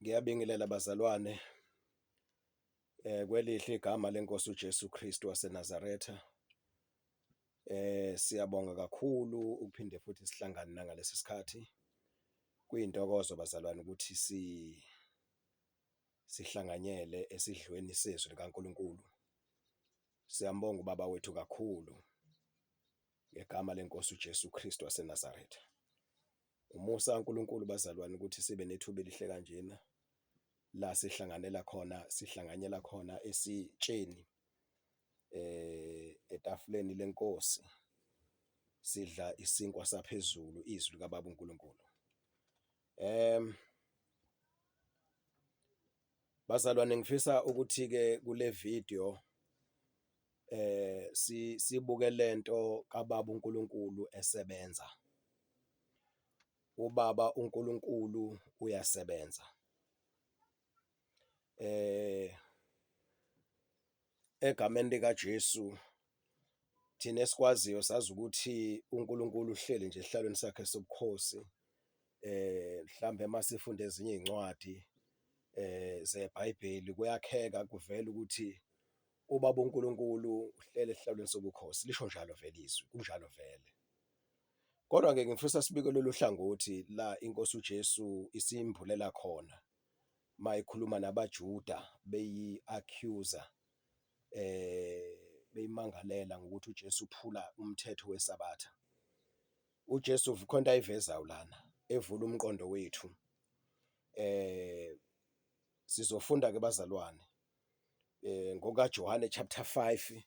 Ngiyabingelela bazalwane kwelihle igama lenkosi uJesu Kristu waseNazaretha. Siyabonga kakhulu ukuphinde futhi sihlangane nangalesi sikhathi. Kuyintokozo bazalwane ukuthi sihlanganyele esidlweni sezwi likaNkulunkulu. Siyambonga uBaba wethu kakhulu ngegama lenkosi uJesu Kristu waseNazaretha. Umusa kaNkulunkulu bazalwane ukuthi sibe nethuba elihle kanjena la sihlanganela khona sihlanganyela khona esitsheni etafuleni lenkosi sidla isinkwa saphezulu izwi likaBaba uNkulunkulu. Bazalwane ngifisa ukuthi-ke kule video sibuke lento kaBaba uNkulunkulu esebenza. UBaba uNkulunkulu uyasebenza. Egameni likaJesu thina esikwaziyo sazi ukuthi uNkulunkulu uhleli nje esihlalweni sakhe sobukhosi mhlambe masifunda ezinye izincwadi zeBhayibheli kuyakheka kuvela ukuthi uBaba uNkulunkulu uhleli esihlalweni sobukhosi, lisho njalo vele izwi, kunjalo vele. Kodwa-ke ngifisa sibike lolu hlangothi la inkosi uJesu isimbulela khona mayikhuluma nabaJuda beyi-accuser beyimangalela ngokuthi uJesu uphula umthetho weSabatha. UJesu khona into ayivezayo lana evula umqondo wethu. Sizofunda ke bazalwane ngokaJohane chapter 5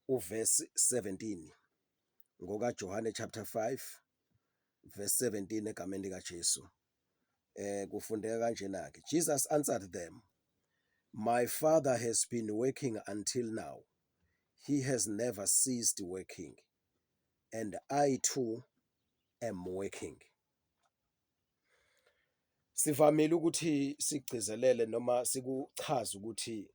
uverse 17 ngokaJohane chapter 5 verse 17 egameni likaJesu. Kufundeka kanjena ke, Jesus answered them, "My father has been working until now. He has never ceased working, and I too am working." Sivamile ukuthi sigcizelele noma sikuchaze ukuthi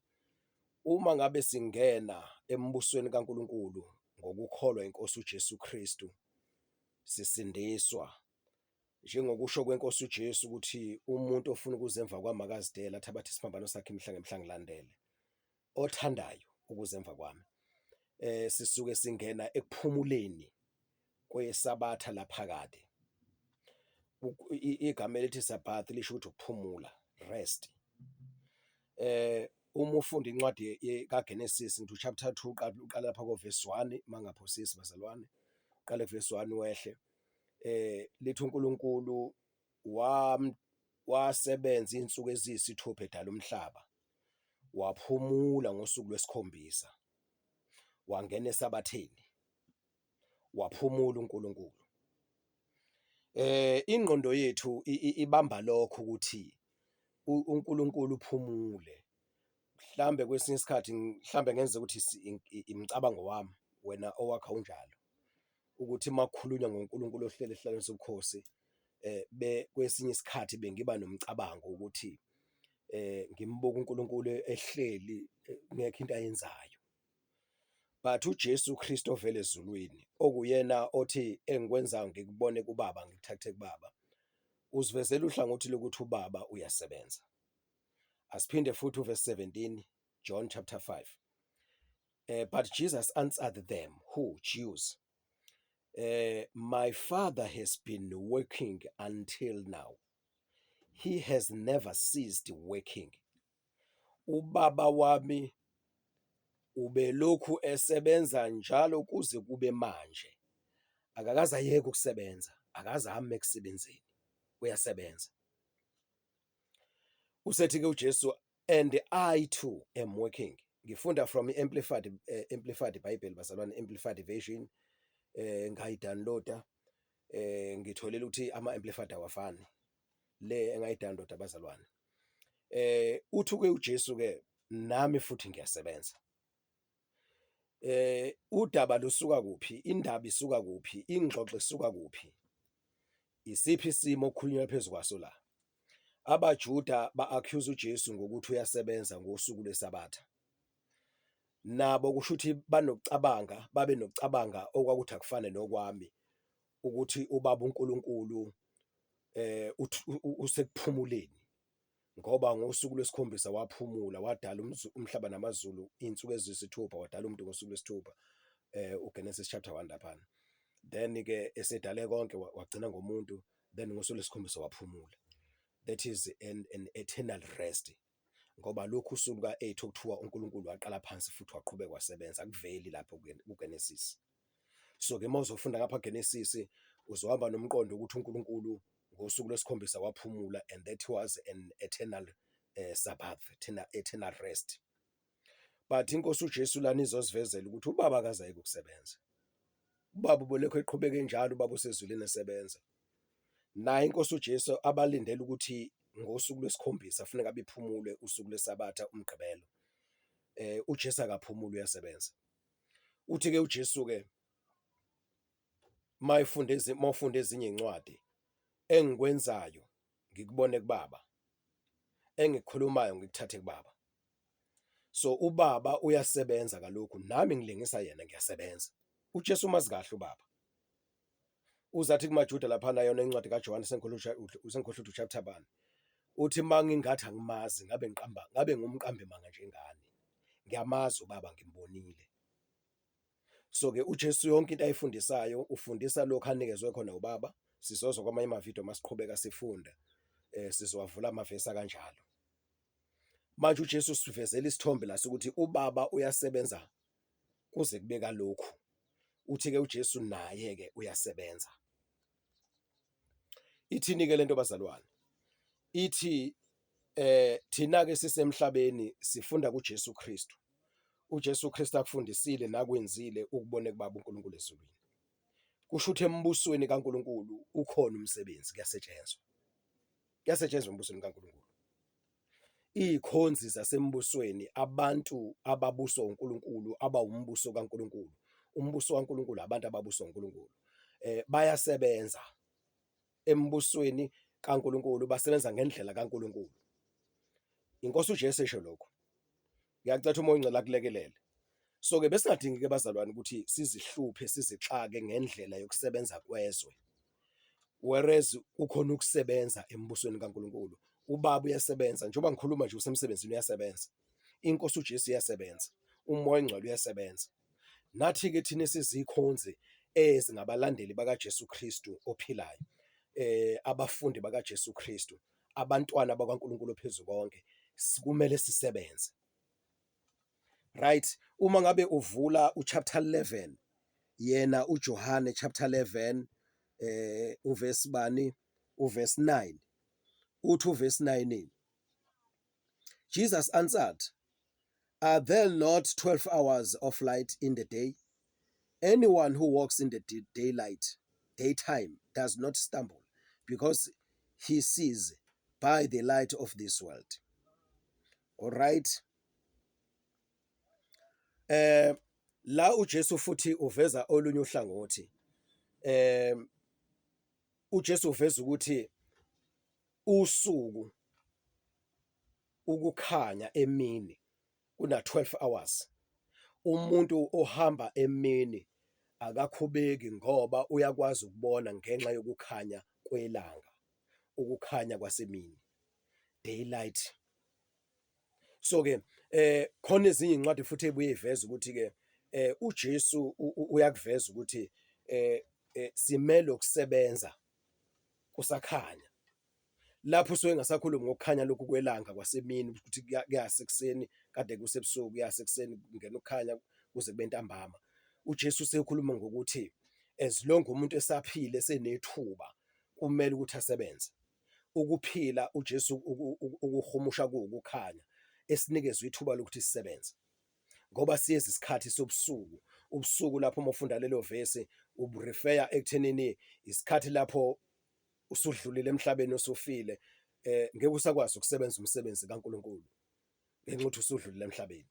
uma ngabe singena embusweni kaNkulunkulu ngokukholwa inkosi uJesu Kristu sisindiswa njengokusho kwenkosi uJesu ukuthi umuntu ofuna ukuza emva kwami akazidele athabathe isiphambano sakhe imihla ngemihla ngilandele othandayo ukuza emva kwami. Sisuke singena ekuphumuleni kweSabatha laphakade. Igama elithi Sabbath lisho ukuthi ukuphumula, rest. Uma ufunda incwadi kaGenesis ngithi chapter 2 uqala uqala lapha ko verse 1 mangaphosisi bazalwane, uqale verse 1 wehle. Lithi uNkulunkulu wasebenza insuku eziyisithupha edala umhlaba, waphumula ngosuku lwesikhombisa, wangena esabatheni, waphumula uNkulunkulu. Ingqondo yethu ibamba lokho ukuthi uNkulunkulu uphumule. Mhlambe kwesinye isikhathi mhlambe ngenze ukuthi imicabango wami wena owakho awunjalo. Ukuthi uma kukhulunywa ngoNkulunkulu ohleli esihlalweni sobukhosi kwesinye isikhathi bengiba nomcabango ukuthi ngimbuka uNkulunkulu ehleli kungekho into ayenzayo. But uJesu Kristu ovela ezulwini okuyena othi engikwenzayo ngikubone kuBaba ngikuthathe kuBaba, usivezela uhlangothi lokuthi uBaba uyasebenza. Asiphinde futhi uverse 17 John chapter 5. But Jesus answered them, who? Jews. "My father has been working until now. He has never ceased working." Ubaba wami ubelokhu esebenza njalo kuze kube manje. Akakaze ayeke ukusebenza, akaze ame ekusebenzeni, uyasebenza. Usethi-ke uJesu, "And I too am working." Ngifunda from i-Amplified Amplified Bible bazalwane, Amplified Version ngayi-downloada ngitholile ukuthi ama-Amplified awafani. Le engayi-downloada bazalwane. Uthi-ke uJesu ke nami futhi ngiyasebenza. Udaba lusuka kuphi? Indaba isuka kuphi? Ingxoxo isuka kuphi? Isiphi isimo okukhulunywa phezu kwaso la? AbaJuda ba-accuse uJesu ngokuthi uyasebenza ngosuku lweSabatha. Nabo kusho ukuthi banokucabanga, babe nokucabanga okwakuthi akufane nokwami ukuthi uBaba uNkulunkulu usekuphumuleni. Ngoba ngosuku lwesikhombisa waphumula wadala umhlaba namazulu iy'nsuku eziyisithupha wadala umuntu ngosuku lwesithupha, uGenesis chapter 1 laphana. Then-ke esedale konke wagcina ngomuntu then ngosuku lwesikhombisa waphumula. That is an eternal rest ngoba lokhu usuku luka-eight okuthiwa uNkulunkulu waqala phansi futhi waqhubeka wasebenza akuveli lapho kuGenesis. So-ke uma uzofunda ngapha Genesis uzohamba nomqondo ukuthi uNkulunkulu ngosuku lwesikhombisa waphumula and that was an eternal Sabbath, eternal rest. But inkosi uJesu lana izosivezela ukuthi ubaba akazayeki ukusebenza. Ubaba ubelokhu eqhubeka enjalo, ubaba osezulwini esebenza. Naye inkosi uJesu abalindele ukuthi ngosuku lwesikhombisa funeka bephumule usuku lwesabatha uMgqibelo. UJesu akaphumuli uyasebenza. Uthi-ke uJesu-ke mawufunda ezinye iy'ncwadi, engikwenzayo ngikubone kubaba, engikukhulumayo ngikuthathe kubaba. So ubaba uyasebenza kalokhu nami ngilingisa yena ngiyasebenza. UJesu umazi kahle ubaba. Uzathi kumaJuda laphana yona incwadi kaJohane sengikhohlwa ukuthi uchapter bani. Uthi uma ngingathi angimazi ngabe ngiqamba ngabe ngumqambi manga njengani. Ngiyamazi ubaba ngimbonile. So-ke uJesu yonke into ayifundisayo ufundisa lokhu anikezwe khona ubaba. Sizozwa kwamanye amavidiyo masiqhubeka sifunda, sizowavula amavesi akanjalo. Manje uJesu usivezela isithombe la sokuthi ubaba uyasebenza kuze kube kalokhu. Uthi-ke uJesu naye-ke uyasebenza. Ithini-ke lento bazalwane? Ithi thina-ke sisemhlabeni sifunda kuJesu Kristu. UJesu Kristu akufundisile nakwenzile ukubone kubaba uNkulunkulu ezulwini. Kusho ukuthi embusweni kaNkulunkulu ukhona umsebenzi, kuyasetshenzwa. Kuyasetshenzwa embusweni kaNkulunkulu. Iy'khonzi zasembusweni abantu ababuswa uNkulunkulu abawumbuso kaNkulunkulu. Umbuso kaNkulunkulu abantu ababuswa uNkulunkulu. Bayasebenza embusweni kaNkulunkulu, basebenza ngendlela kaNkulunkulu. Inkosi uJesu esho lokho. Ngiyacela uMoya oNgcwele akulekelele. So-ke besingadingi-ke bazalwane ukuthi sizihluphe sizixake ngendlela yokusebenza kwezwe. Whereas kukhona ukusebenza embusweni kaNkulunkulu. Ubaba uyasebenza, njengoba ngikhuluma nje usemsebenzini uyasebenza. Inkosi uJesu iyasebenza, uMoya oNgcwele uyasebenza. Nathi-ke thina esizikhonzi ezingabalandeli bakaJesu Kristu ophilayo, abafundi bakaJesu Kristu, abantwana bakaNkulunkulu ophezukonke, kumele sisebenze. Right, uma ngabe uvula uchapter 11 yena uJohane chapter 11 uverse bani, uverse 9, uthi uverse 9, Jesus answered, are there not 12 hours of light in the day? Anyone who walks in the daylight, daytime, does not stumble, because he sees by the light of this world. All right. La uJesu futhi uveza olunye uhlangothi. uJesu uveza ukuthi usuku ukukhanya emini kuna 12 hours. Umuntu ohamba emini akakhubeki ngoba uyakwazi ukubona ngenxa yokukhanya kwelanga, ukukhanya kwasemini, daylight. So-ke khona ezinye iy'ncwadi futhi ebuye iveze ukuthi-ke uJesu uyakuveza ukuthi simele ukusebenza kusakhanya. Lapho usuke engasakhulumi ngokukhanya lokhu kwelanga kwasemini ukuthi kuyasekuseni kade kusebusuku kuyasekuseni kungena ukukhanya kuze kube ntambama. UJesu usekhuluma ngokuthi as long umuntu esaphila esenethuba kumele ukuthi asebenze. Ukuphila uJesu ukuhumusha kuwukukhanya esinikezwe ithuba lokuthi sisebenze. Ngoba siyeza isikhathi sobusuku, ubusuku lapho uma ufunda lelo vesi uburefeya ekuthenini isikhathi lapho usudlulile emhlabeni usufile, ngeke usakwazi ukusebenza umsebenzi kaNkulunkulu ngenxa yokuthi usudlulile emhlabeni.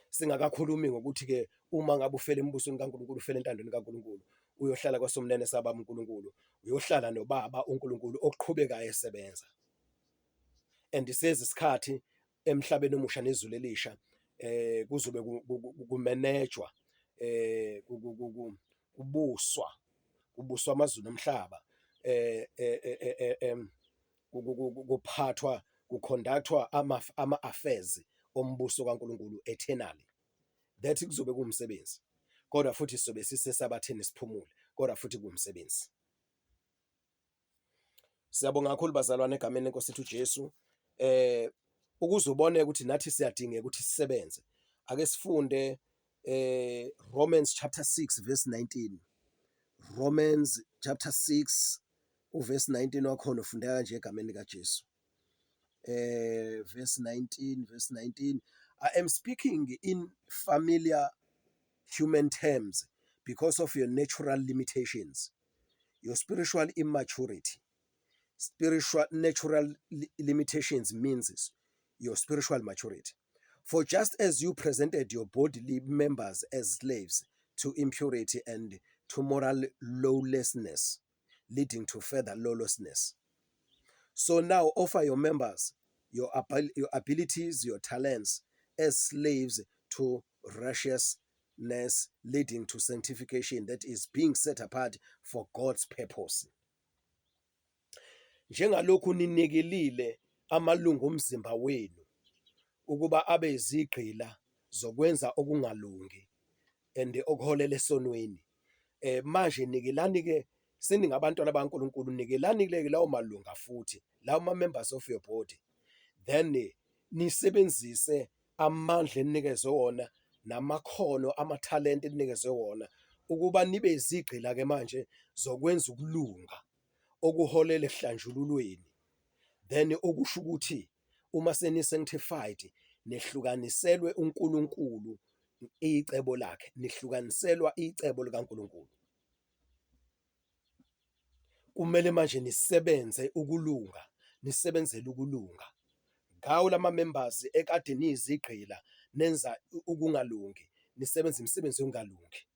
Singakakhulumi ngokuthi-ke uma ngabe ufela embusweni kaNkulunkulu, ufela entandweni kaNkulunkulu, uyohlala kwasomnene sababa uNkulunkulu, uyohlala nobaba uNkulunkulu oqhubekayo esebenza. And siyeza isikhathi emhlabeni omusha nezulu elisha, kuzobe kumenejwa, kubuswa, kubuswa amazulu nomhlaba, kuphathwa Ku-conduct-wa ama-affairs ombuso kaNkulunkulu eternally. That kuzobe kuwumsebenzi. Kodwa futhi sizobe sisesabatheni siphumule, kodwa futhi kuwumsebenzi. Siyabonga kakhulu bazalwane egameni lenkosi ethu uJesu. Ukuze ubone ukuthi nathi siyadingeka ukuthi sisebenze. Ake sifunde Romans chapter 6 verse 19. Romans chapter 6 uverse 19 wakhona ufundeka kanje egameni likaJesu. Verse 19, verse 19. I am speaking in familiar human terms because of your natural limitations, your spiritual immaturity. Spiritual natural limitations means your spiritual maturity. For just as you presented your bodily members as slaves to impurity and to moral lawlessness, leading to further lawlessness, so now offer your members, your abilities, your talents as slaves to righteousness, leading to sanctification, that is being set apart for God's purpose. Njengalokhu ninikelile amalungu omzimba wenu ukuba abe izigqila zokwenza okungalungi and okuholela esonweni, manje nikelani ke, seningabantwana baNkulunkulu, nikelani ke lawo malunga futhi lawo ma members of your body, then nisebenzise amandla enikezwe wona namakhono, amathalente enikezwe wona ukuba nibe izigqila ke manje zokwenza ukulunga okuholela ekuhlanjululweni. Then okusho ukuthi uma seni-sanctified, nehlukaniselwe uNkulunkulu icebo lakhe, nihlukaniselwa icebo likaNkulunkulu. Kumele manje nisebenze ukulunga, nisebenzele ukulunga ngawo lama members ekade niyizigqila nenza ukungalungi, nisebenza imisebenzi yokungalungi.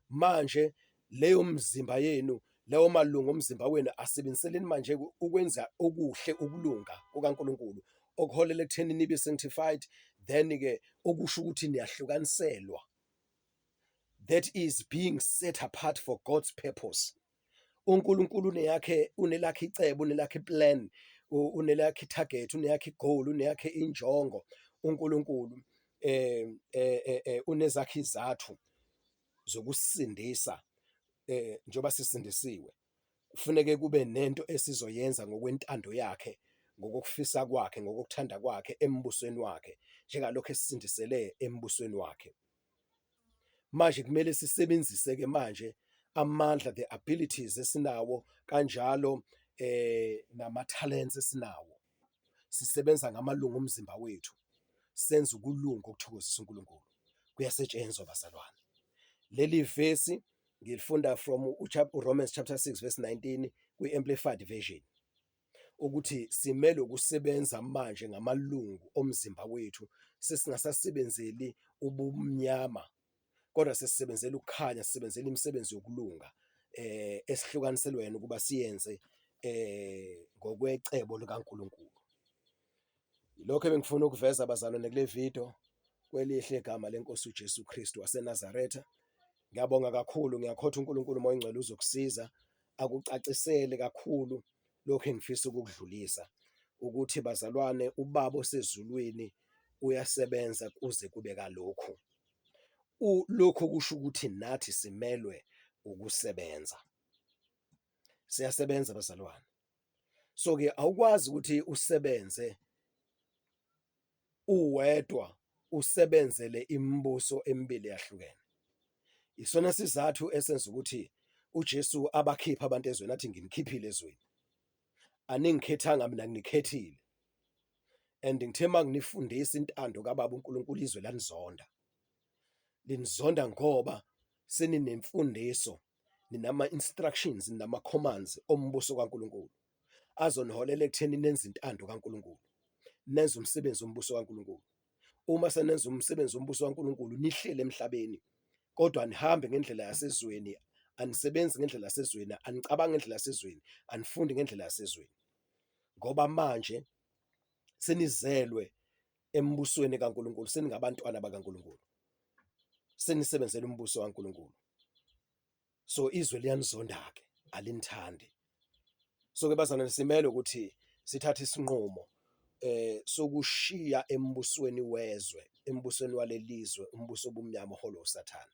Manje leyo mzimba yenu, lawo malungu omzimba wenu asebenziseleni manje ukwenza okuhle, ukulunga kukaNkulunkulu okuholela ekutheni nibe sanctified. Then ke okusho ukuthi niyahlukaniselwa, that is being set apart for God's purpose. UNkulunkulu uneyakhe, unelakhe icebo, unelakhe plan, unelakhe target, uneyakhe goal, uneyakhe injongo. uNkulunkulu unezakhe izathu zokusindisa. Njengoba sisindisiwe, kufuneke kube nento esizoyenza ngokwentando yakhe, ngokufisa kwakhe, ngokuthanda kwakhe embusweni wakhe, njengalokho esisindisele embusweni wakhe. Manje kumele sisebenzise ke manje amandla, the abilities esinawo kanjalo nama talents esinawo, sisebenza ngamalungu omzimba wethu, senza ukulunga okuthokozisa uNkulunkulu. Kuyasetshenzwa bazalwane. Leli vesi ngilifunda from uRomans chapter 6 verse 19 kwi-Amplified Version, ukuthi simele ukusebenza manje ngamalungu omzimba wethu, sesingasasebenzeli ubumnyama kodwa sesisebenzela ukukhanya, sisebenzela imisebenzi yokulunga esihlukaniselwe yena ukuba siyenze ngokwecebo likaNkulunkulu. Lokho ebengifuna ukuveza bazalwane kule video, kwelihle igama lenkosi uJesu Kristu waseNazaretha. Ngiyabonga kakhulu, ngiyakhotha uNkulunkulu uMoya oNgcwele uzokusiza akucacisele kakhulu lokho engifisa ukukudlulisa, ukuthi bazalwane, uBaba osezulwini uyasebenza kuze kube kalokhu. Lokho kusho ukuthi nathi simelwe ukusebenza. Siyasebenza bazalwane. So ke awukwazi ukuthi usebenze uwedwa, usebenzele imibuso emibili yahlukene. Isona sizathu esenza ukuthi uJesu abakhipha abantu ezweni, athi nginikhiphile ezweni, aningikhethanga mina, nginikhethile, and ngithe manginifundisa intando kaBaba uNkulunkulu, izwe lanizonda. Linizonda ngoba seninemfundiso, ninama instructions, ninama commands ombuso kaNkulunkulu azoniholela ekutheni nenze intando kaNkulunkulu, nenze umsebenzi wombuso kaNkulunkulu. Uma senenza umsebenzi wombuso kaNkulunkulu, nihlele emhlabeni kodwa nihambe ngendlela yasezweni, anisebenzi ngendlela yasezweni, anicabangi ngendlela yasezweni, anifundi ngendlela yasezweni, ngoba manje senizelwe embusweni kaNkulunkulu, seningabantwana bakaNkulunkulu, senisebenzela umbuso kaNkulunkulu. So izwe liyanizonda-ke, alinithandi. So ke bazalwane, simele ukuthi sithathe isinqumo. Sokushiya embusweni wezwe, embusweni walelizwe, umbuso obumnyama oholwa uSathane.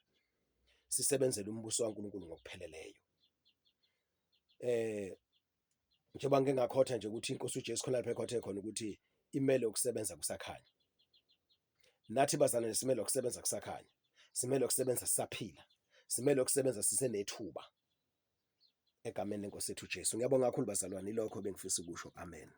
Sisebenzele umbuso kaNkulunkulu ngokupheleleyo. Njengoba ngike ngakhotha nje ukuthi iNkosi uJesu khona lapho ekhothe khona ukuthi imele ukusebenza kusakhanya. Nathi bazalwane simele ukusebenza kusakhanya, simele ukusebenza sisaphila, simele ukusebenza sisenethuba. Egameni leNkosi yethu uJesu. Ngiyabonga kakhulu bazalwane, ilokho ebengifisa ukusho. Amen.